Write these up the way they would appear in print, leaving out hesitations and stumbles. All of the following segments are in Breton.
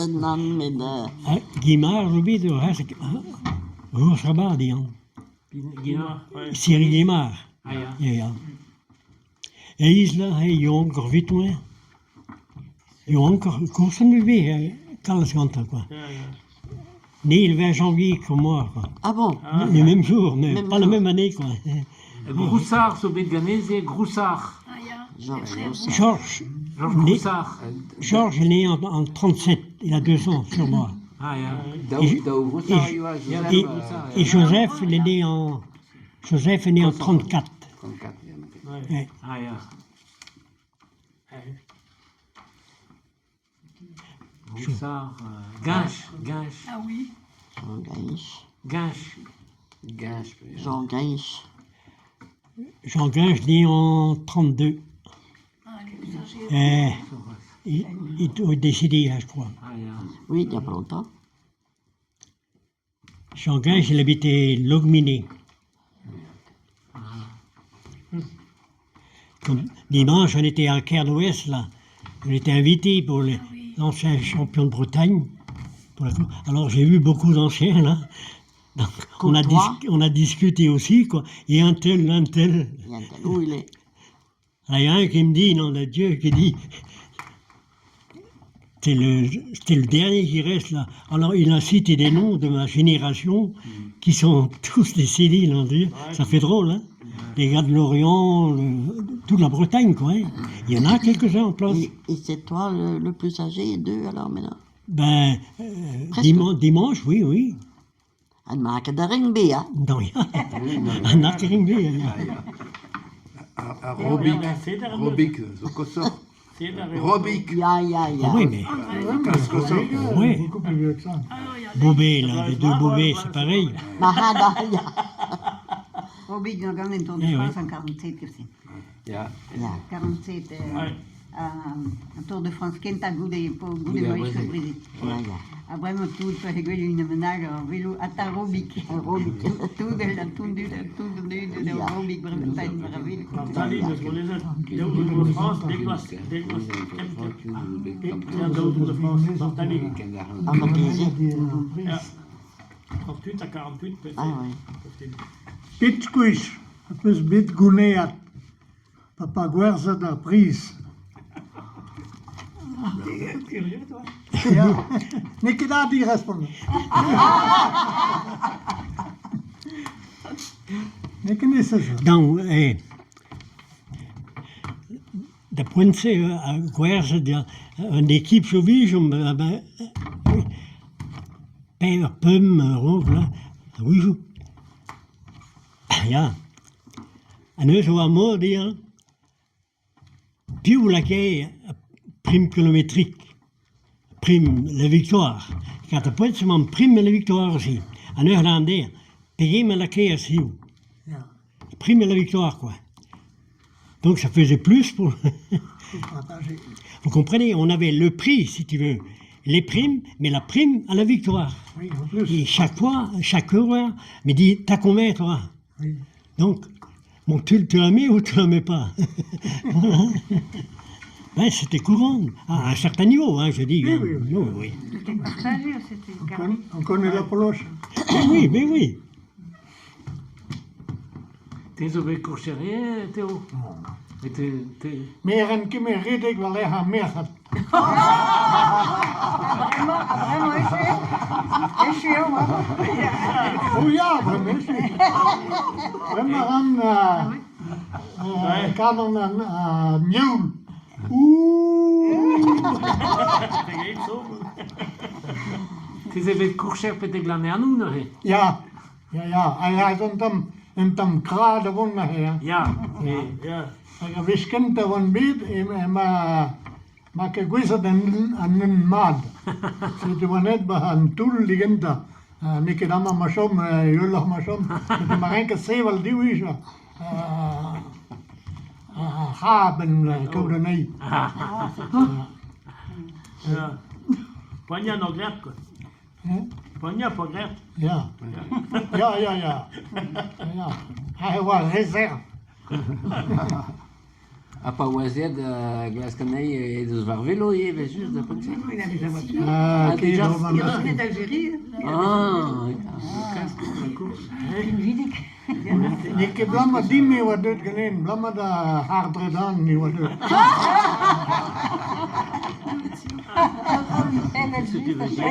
Nann, met... Ah, Guimard zo bet ur c'hazh Rourchabad eo. Guimard, ouais. Cyril Guimard. Ah ya. Ya, ya. E Isla eo yaouank ur vitoer. Yaouank koulz ha me vez kalz gantañ quoi. Ya, ya. Né le 20 janvier comme moi quoi. Ah bon Ah. Le même jour, mais Même pas la jour. même année quoi. Groussard zo bet ganeze, Groussard. Ah ya, Georges frère. Groussard. Georges, Georges né, Groussard. Georges est né en, en 37, il a deux ans sur moi. Ah ya. Daou, Et- daou Groussard et- a yoa, Ya, Joseph, Et, Groussard, et Joseph, il est né en Joseph est né en 34. 34, ya, Ouais. Ouais. Ah ya. Groussard, euh, Guinche, Guinche, Ah oui. Jean Gainche. Guinche. Guinche, ya. Jean Gainche. Jean Guinche, né en 32. Ah, les plus âgés. Eh, il, il est décédé, là, je crois. Ah ya. Oui, il n'y a pas longtemps. Jean Guinche, il habitait Logminé. Comme dimanche, on était à Kernouest, là. On était invité pour les- Ah oui. l'ancien champion de Bretagne. Pour la coupe. Alors j'ai vu beaucoup d'anciens, là. Donc, on a, Comme toi. dis- on a discuté aussi, quoi. Et un tel, un tel. Il y a un tel. Où il est Alors, il y a un qui me dit, nom de Dieu, qui dit, t'es le, t'es le dernier qui reste là. Alors il a cité des noms de ma génération qui sont tous décédés, nom de Dieu. Ça fait drôle, hein Les gars de l'Orient, le- toute la Bretagne, quoi. hein. Il y en a quelques-uns en place. Et, et c'est toi le, le plus âgé d'eux alors maintenant Ben, euh, Presque. diman- dimanche, oui, oui. En maken de ring bij, hè? Non, il y a un arc-ring, oui, Ah, Ar, ar Robic, Robic zo koshoc'h. Robic, Ja, ja, ja. Ah oui, mais kalz koshoc'h. Oui. Beaucoup plus vieux que ça. Ah non, il y a Bobet, là, les deux Bobet, c'est pareil. Maar ha, da, ja. Robic n'o gant en Tour de Eh oui. France en 47 kevse. Ya. Ja. 47 euh, Ouais. an Tour de France kentañ goude po goude Goude ar ma brezel. brezel. Ja, ja. Ha bremañ tout pa he gwel un menag ar velo ata Robic. Robic. Tout el an tout dud an tout dud Ya. Robic bremañ penn war ar velo. Tali deus gonezet daou Tour de France, dek vloaz, dek vloaz, kemp, ya, daou Tour de France, Bartali. Ah, maar deze. Ja. 38 ha 48, pe Ah, oui. Pet gwech az peus bet gounezet pa pa gwerzhet ar priz. Ya. N'eo ket aet dit respont. N'eo ket neseser. Donc, eh, da poent-se, a gwerzhet ya, un ekip zo vijomp, ben, oui, pe ur pemp a-raok, là, a-wezhioù. Ya. Ha neuze oa mod eo, piv lakae prime kilométrique, prime la victoire. Kat ar poent-se emañ prime la victoire aussi. Ha neuze an dezhañ, pegement lakae hiziv. Ya. Prime la victoire, quoi. Donc ça faisait plus pour... Partager. Vous comprenez, on avait le prix, si tu veux, les primes, mais la prime à la victoire. Oui, en plus. Et chaque fois, chaque coureur me dit, t'as combien, toi Oui. Donc, bon, tu, tu la mets ou tu la mets pas Ben, C'était courant, à un certain niveau, hein, je dis. Oui, hein. oui, oui. Oui, oui. C'était partagé, c'était On connaît, on connaît la poloche. Mais oui, mais oui. Te zo bet kourcherien, Théo Mais te, te... Mer en ket me redek war-lerc'h ar merc'hed. Bremañ, ha bremañ echu eo. Echu eo, Oh ya, bremañ echu. Bremañ a ran euh, kanon an an yeoul. Ouh Te zo bet kourcher petek Lannernou neuze Ya, ya, ya. Ha ya, un tamm, un tamm krad a vont neuze. hein. Ya, mais... Ya. Hag a wech kentañ oan bet ema ma ket gouezet an, an un mat. Setu oan aet ba an toull digentañ. Ha n'eo ket amañ ma chom, uheloc'h ma chom. Setu ma renket sevel div wech ar c'hab en kaout anezhi. Ya. Poagnañ n'o graet, quoi. Hein? Poagnañ po graet. Ya. Ya, ya, ya. Ya. Ha e oa rezerv. Ha pa oas aet da glask anezhi eh deus war velo ivez evel-just da poent-se. Il avait sa voiture. Ah, Ah, ket déjà. ober Il ma- revenait d'Algérie. Ah, Pinvidik. N'eo ket 'blam din e oa deuet ganen, 'blam da c'harr-dre-dan e oa deuet. Evel-just, a chom.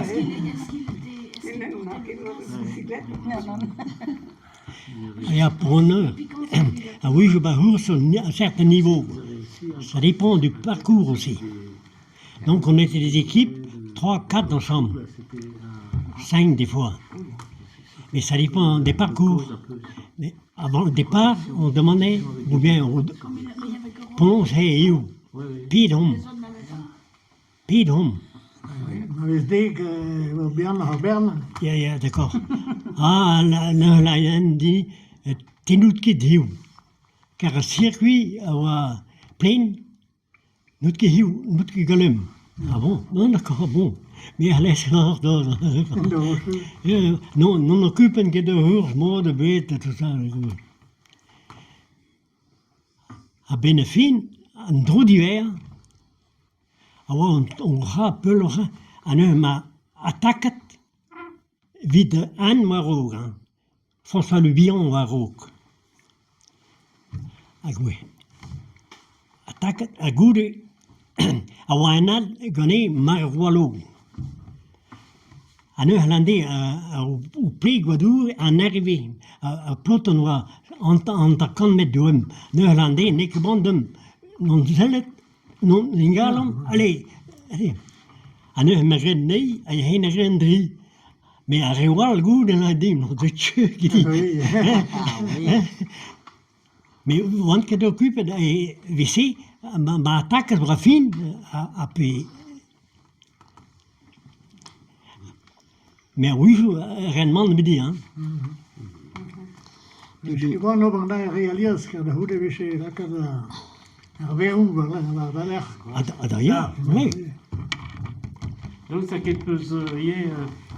Est-ce qu'il est-ce qu'il était est-ce qu'il portait le casque? Non, non. Et pour nous, Puis quand il a ah oui, je parcours sur un certain niveau. Ça dépend du parcours aussi. Donc on était des équipes, 3, 4 ensemble, 5 des fois. Mais ça dépend des parcours. Mais avant le départ, on demandait, ou bien on comme il a- il y avait que prononçait où, Pidom, les autres n'avaient pas. Pidom. Ma vez dek e oa bihan ar bern. Ja, ja, d'accord. Ah, la, la, la, la, dit, te n'out ket hiziv. Kar ar circuit a oa plen, n'out ket hiziv, n'out ket galem. Ah bon, non, d'accord, bon. Mais allez, c'est l'ordre. Non, non okupen ket ur urzh mod ebet, tout ça. A-benn ar fin, an dro diwezhañ, a oa on ra peuloc'h ha neuze 'ma ataket evit Anne war-raok hein. François Le Bihan war-raok. Hag oe ataket ha goude a oa un all ganin Marc Roallo. Ha neuze c'hallan dezhe o pleg oa dour an arrivée. Ar peloton oa hanter-kant metr deomp. Neuze c'hallan dezhe n'eo ket bon deomp n'on sellet, n'on ingalomp, allez, allez. Ha neuze 'ma graet anezhi hag hen a rae an dri. Met ar reoù all goude a din, n'o deus ket dit. Ah oui. Mais oan ket okupet e vese ma atakez war fin ha pe Mais a-wechoù e ran mann ebet hein. N'eus ket c'hoant ober anezhe re alies, kar da c'houde e vije lakaet ar veroù war da lerc'h. Ah da ya, oui. Daoust ha ket peus ivez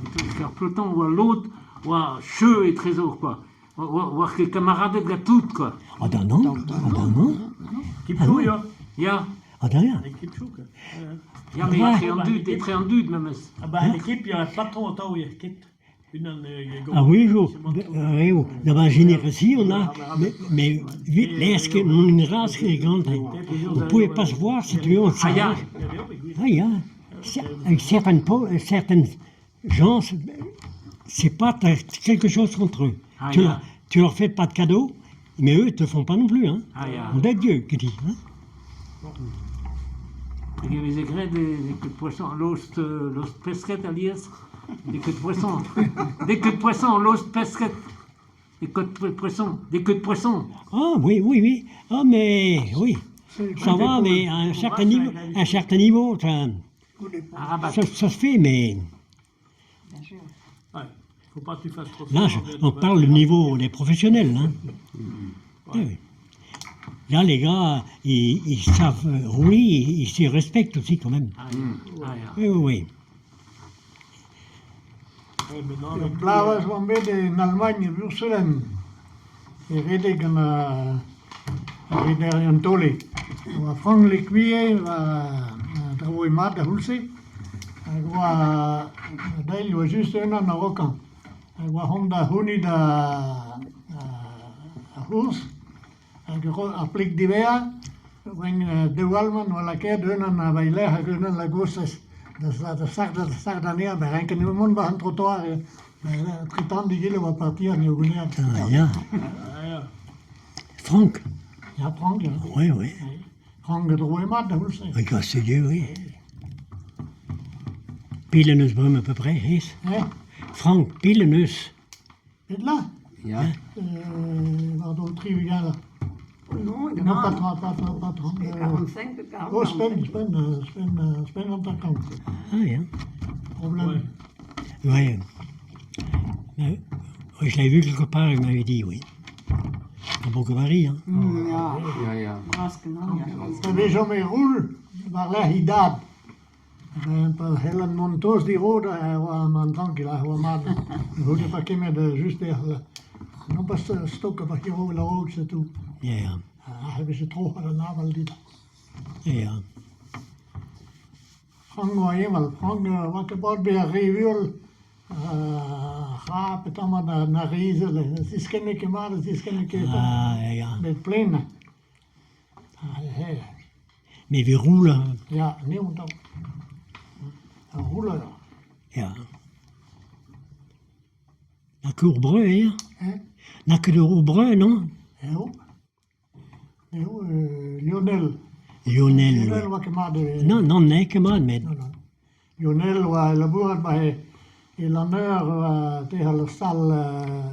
e-touesk ar peloton oa lod oa cheu etrezo quoi. Oa ket kamaraded gant tout quoi. Ah da non, ah da non, Kipchou ya. Ya. ah da ya. Kipchou quoi. Ya mais etre an dud, etre an dud memes. Ah bah l'équipe, il y a un patron atao eo ket. Unan A-wechoù, eo, da ma génération on a, mais vite ket n'on ras ket gante. On pouvait pas se voir si tu veux, on Ah ya. Ah ya, avec certaines, certaines gens, c'est pas t'as quelque chose contre eux. Ah, Tu ya. leur, tu leur fais pas de cadeaux, mais eux, ils te font pas non plus. Hein. Ah ya. On est Dieu qui dit. Hein. Hag e veze graet des queues de poisson, lost, lost pesket alies, des queues de poisson, des queues de poisson, lost pesket, des queues de poisson, des queues de poisson. Ah oui, oui, oui. Ah mais oui, ça va, mais à un certain niveau, un certain niveau, ça, Arabat. ça se fait, mais Bien sûr. Faut pas que tu fasses trop là, on parle du niveau des professionnels. Hein. Oui, oui. Là, les gars, ils savent rouler, ils se respectent aussi quand même. Ah, ya. Ah, ya. Oui, oui, oui. Ur bloavezh oan bet en Almagn e Würselen e redek gant ar rederien Tole. Oa Frank Lecuyer oa traoù mat da c'houlz-se hag oa dezhi oa just unan a-raokañ. Hag oa c'hoant da c'hounit ar c'hourz hag ar pleg diwezhañ oa daou Alman oa lakaet unan a-vailh hag unan a-gostez. Da sart anezhañ, ben renken mont war an trottoir tretan digil oa parti an eo gouneat. Ah, ya. Franck. Ya, Franck, ya. Oui, oui. Franck a droe mat da c'houlz-se. Oui, grâce à Dieu, oui. Pile neus brem à peu près, hein? Eh, Franck, pile neus. et là, Ya. War do tri ugent. Non, il Non, pas 30, pas 30, pas 30. 45, 40. Oh, spen, spen, spen, spen hanter-kant. Ah, ya. Problem. Oui. Mais, oui, je l'avais vu quelque part, il m'avait dit, oui. À Bourg-Paris, hein. Ya, Ya, ya. bras kenañ, ya. Pa vez chom e roul war-lerc'h he dad. Ben, pa c'hellan mont tost diro da oa an tranquil, a oa mat. Ne c'houde pas kemet just er... Non pas stok pa hiro la-raok, c'est tout. Ya, ya. Ha e veze troc'het an aval dit. Ya. Frank oa evel, Frank oa ket mat bezañ re uhel ra peotramant na re izel, ne ziskenne ket mat, ne ziskenne ket Ah, ya, ya. met plaen. Ah, Mais evit roulañ. Ya, n'eo tamm. Roulañ. Ya. Na ket ur breur eo? Hein? Na ket ur breur, non? Eo. Eo, Lionel. Lionel. Lionel oa ket mat. Non, non, n'eo ket mat, met. Non, non. Lionel oa labourat 'ba e Lanneur oa tec'hel ur stal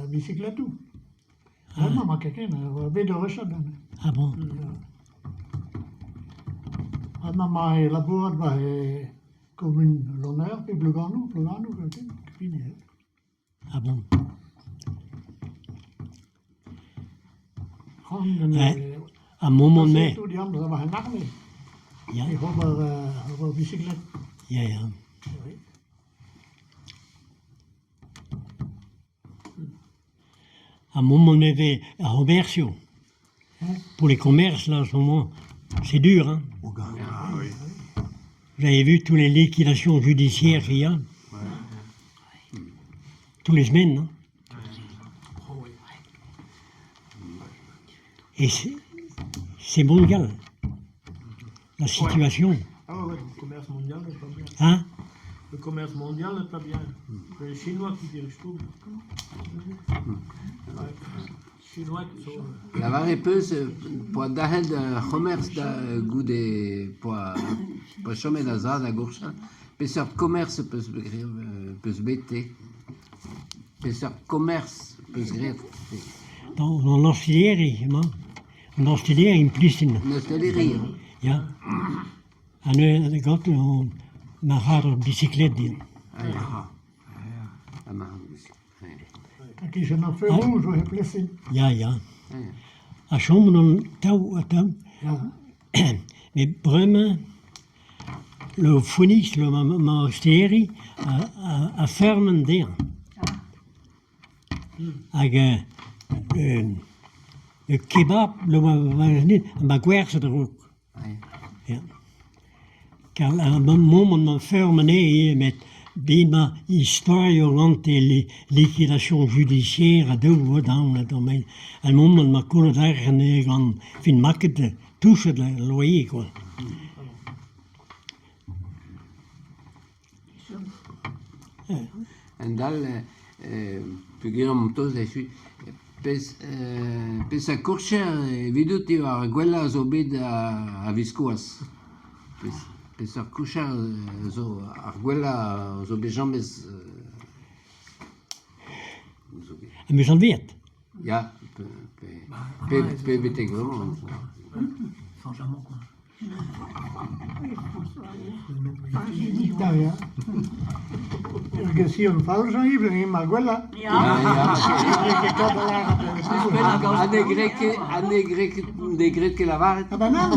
bisikletoù. Bremañ 'ma ket ken, oa bet ur wech Ah bon? Bremañ 'ma e labourat 'ba e komun Lanneur pe Plouganoù, Plouganoù pehini eo. Ah bon? C'hoant Ouais. Ar moment-mañ. Tout diamzer war an arme. Ya. E ober bisiklet. Ya, ya. Oui. Ar moment e vez ar c'homersioù. Pour les commerces, là, en ce moment, c'est dur, hein. Ah oui. Vous avez vu toutes les liquidations judiciaires qu'il y a Tous les semaines, non? Et c'est mondial, la situation. Ah ouais, le commerce mondial n'est pas bien. Hein? Le commerce mondial n'est pas bien. C'est les Chinois qui dirigent tout. Ouais. Chinois qui sont. Lavaret peus poa dac'het ar c'homers da goude poa poa chomet a-za da gourchañ. Peseurt komers peus peus bet te? Peseurt komers peus graet te? Dans, dans l'ostaleri emañ. An ostaleri en Plistin. An ostaleri, Ya. Ha neuze ganto ma c'har ur bisiklet din. Ah ya. Ah, ma E-kichen ar feu rouge oa he plesin. Ya, ya. Ha chom an tav atav. Met bremañ, le Phoenix, le ma, ma ostaleri, a, a, a ferm an dezhañ. Hag le kebab, le ma gwerzhet a-raok. Ya. Kar ar moment ma feurm anezhe met bet 'ma istorioù gante liquidation judiciaire ha daou daon Al moment ma kollet arc'hant eo gant fin 'ma ket touchet al loyer quoi. A-hend-all, peogwir omp tost echu, peseurt kourcher evidout eo ar gwellañ zo bet a-viskoazh? Peseurt kourcher zo ar gwellañ zo bet james zo bet? Am eus anveet? Ya, pe betek bremañ. Ya, Ur gestion fall ivez emañ ar gwellañ. Ha ne gred ket lavaret. Ah ben nann.